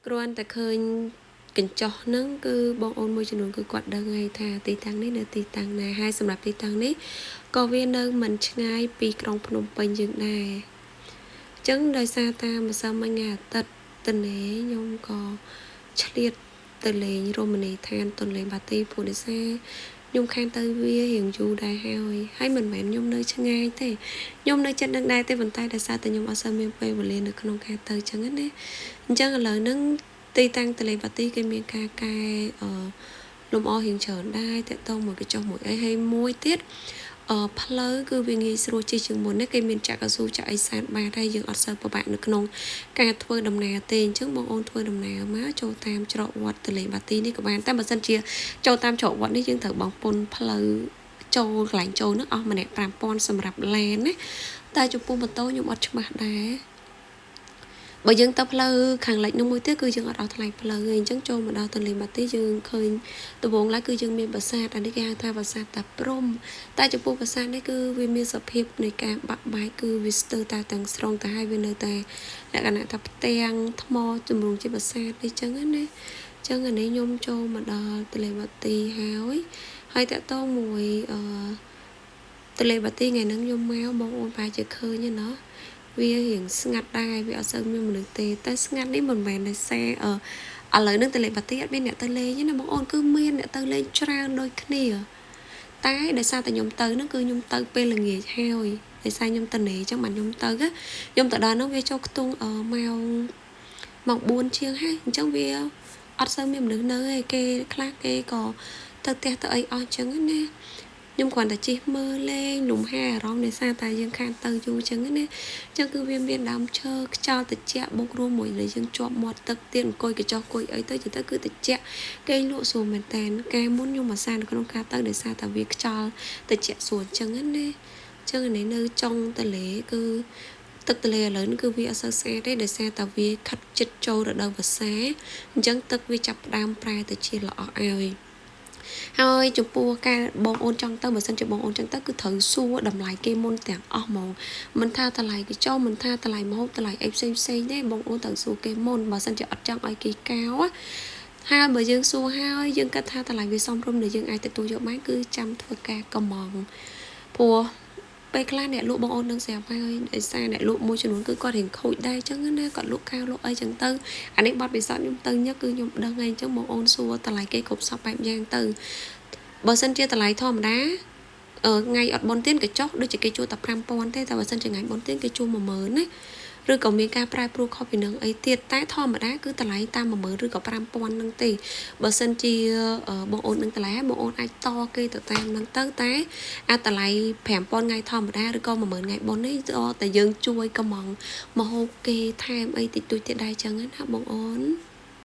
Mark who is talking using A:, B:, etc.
A: គ្រាន់តែឃើញកញ្ចុះហ្នឹងគឺបងអូនមួយចំនួនគឺគាត់ដឹងហើយថាទីតាំងនេះនៅទីតាំងណាហើយសម្រាប់ទីតាំងនេះក៏វានៅមិនឆ្ងាយពីក្រុងភ្នំពេញយើងដែរអញ្ចឹងដោយសារតាម្សិលមិញថ្ងៃអាទិត្យតនេខ្ញុំក៏ឆ្លៀតទៅលេងរមណីយដ្ឋានទន្លេបាទីព្រោះដោយសារខ្ញុំខានទៅវារៀងយូរដែរហើយហើយមិនមែនខ្ញុំនៅឆ្ងាយទេខ្ញុំនៅចិត្តនឹងដែរទេប៉ុន្តែដោយសារតែខ្ញុំអត់សូវមានពេលវេលានៅក្នុងការទៅអញ្ចឹងណាអញ្ចឹងឥឡូវហ្នឹងទីតាំងទន្លេបាទីគេមានការកែអឺលម្អរៀងច្រើនដែរតកតងមួយកញ្ចុះមួយអីហើយមួយទៀតអឺផ្លូវគឺវាងាយស្រួលជិះជាងមុនណាគេមានចាក់កៅស៊ូចាក់អីសាតបាតហើយយើងអត់សូវពិបាកនៅក្នុងការធ្វើដំណើរទេអញ្ចឹងបងអូនធ្វើដំណើរមកចូលតាមច្រកវត្តទន្លេបាទីនេះក៏បានតែបើសិនជាចូលតាមច្រកវត្តនេះយើងត្រូវបង់ពន្ធផ្លូវចូលកន្លែងចូលនោះអស់ម្នាក់5000សម្រាប់ឡានណាតែចំពោះម៉ូតូខ្ញុំអត់ច្បាស់ដែរបើយើងទៅផ្លូវខាងលិចនោះមួយទៀតគឺយើងអត់អស់ថ្លៃផ្លូវទេអញ្ចឹងចូលមកដល់ទន្លេបាទីយើងឃើញដំបូងឡើយគឺយើងមានប្រាសាទអានេះគេហៅថាប្រាសាទតាព្រំតែចំពោះប្រាសាទនេះគឺវាមានសភាពនៃការបាក់បែកគឺវាស្ទើរតែទាំងស្រុងទៅហើយវានៅតែលក្ខណៈថាផ្ទាំងថ្មជំរុងជាប្រាសាទនេះអញ្ចឹងណាអញ្ចឹងអានេះខ្ញុំចូលមកដល់ទន្លេបាទីហើយហើយតកតងមួយអឺទន្លេបាទីថ្ងៃហ្នឹងខ្ញុំមកបងអូនប្រហែលជាឃើញណាវារៀងស្ងាត់ដែរវាអត់សូវមានមនុស្សទេតែស្ងាត់នេះមិនមែនដោយសារអឺឥឡូវហ្នឹងទន្លេបាទីអត់មានអ្នកទៅលេងទេណាបងអូនគឺមានអ្នកទៅលេងច្រើនដូចគ្នាតែដោយសារតែខ្ញុំទៅហ្នឹងគឺខ្ញុំទៅពេលល្ងាចហើយដោយសារខ្ញុំទៅនេអញ្ចឹងបានខ្ញុំទៅខ្ញុំទៅដល់ហ្នឹងវាចូលខ្ទង់ម៉ោងម៉ោង4ជាងហើយអញ្ចឹងវាអត់សូវមានមនុស្សនៅទេគេខ្លះគេក៏ទៅផ្ទះទៅអីអស់អញ្ចឹងណាខ្ញុំគ្រាន់តែជិះមើលលេងលំហែអារម្មណ៍ដោយសារតែយើងខានទៅយូរចឹងណាចឹងគឺវាមានដើមឈើខ្យល់ត្រជាក់បូករួមមួយដែលយើងជាប់មាត់ទឹកទៀតអង្គុយកញ្ចុះអង្គុយអីទៅទៅគឺត្រជាក់គេលក់ស្រួលមែនតែនកាលមុនខ្ញុំអាសានៅក្នុងការទៅដោយសារតែវាខ្យល់ត្រជាក់ស្រួលចឹងណាចឹងអានេះនៅចុងទន្លេគឺទឹកទន្លេឥឡូវនេះគឺវាអត់សូវស្អាតទេដោយសារតែវាខិតជិតចូលរដូវវស្សាអញ្ចឹងទឹកវាចាប់ផ្ដើមប្រែទៅជាល្អក់ហើយហើយចំពោះការបងអូនចង់ទៅបើសិនជាបងអូនចង់ទៅគឺត្រូវសួរតម្លៃគេមុនទាំងអស់ហ្មងមិនថាតម្លៃកញ្ចុះមិនថាតម្លៃម្ហូបតម្លៃអីផ្សេងផ្សេងទេបងអូនត្រូវសួរគេមុនបើសិនជាអត់ចង់ឲ្យគេកោហើយបើយើងសួរហើយយើងគិតថាតម្លៃវាសមរម្យដែលយើងអាចទទួលយកបានគឺចាំធ្វើការកំងព្រោះពេលខ្លះអ្នកលក់បងអូននឹងស្រាប់ហើយដោយសារអ្នកលក់មួយចំនួនគឺគាត់រៀងខូចដែរអញ្ចឹងណាគាត់លក់កៅលក់អីចឹងទៅអានេះបទពិសោធន៍ខ្ញុំទៅញឹកគឺខ្ញុំដឹងហើយអញ្ចឹងបងអូនសួរតម្លៃគេគ្រប់សពបែបយ៉ាងទៅបើសិនជាតម្លៃធម្មតាអឺថ្ងៃអត់បុណ្យទៀនកញ្ចុះដូចជាគេជួលតែ5000ទេតែបើសិនជាថ្ងៃបុណ្យទៀនគេជួល10000ណាឬក៏មានការប្រែប្រួលខុសពីនឹងអីទៀតតែធម្មតាគឺតម្លៃតាម10000ឬក៏5000ហ្នឹងទេបើសិនជាបងអូននឹងតម្លៃហើយបងអូនអាចតគេទៅតាមហ្នឹងទៅតែអាតម្លៃ5000ថ្ងៃធម្មតាឬក៏10000ថ្ងៃបុណ្យនេះតែយើងជួយកំងមហូបគេថែមអីតិចតួចទៀតដែរចឹងណាបងអូន។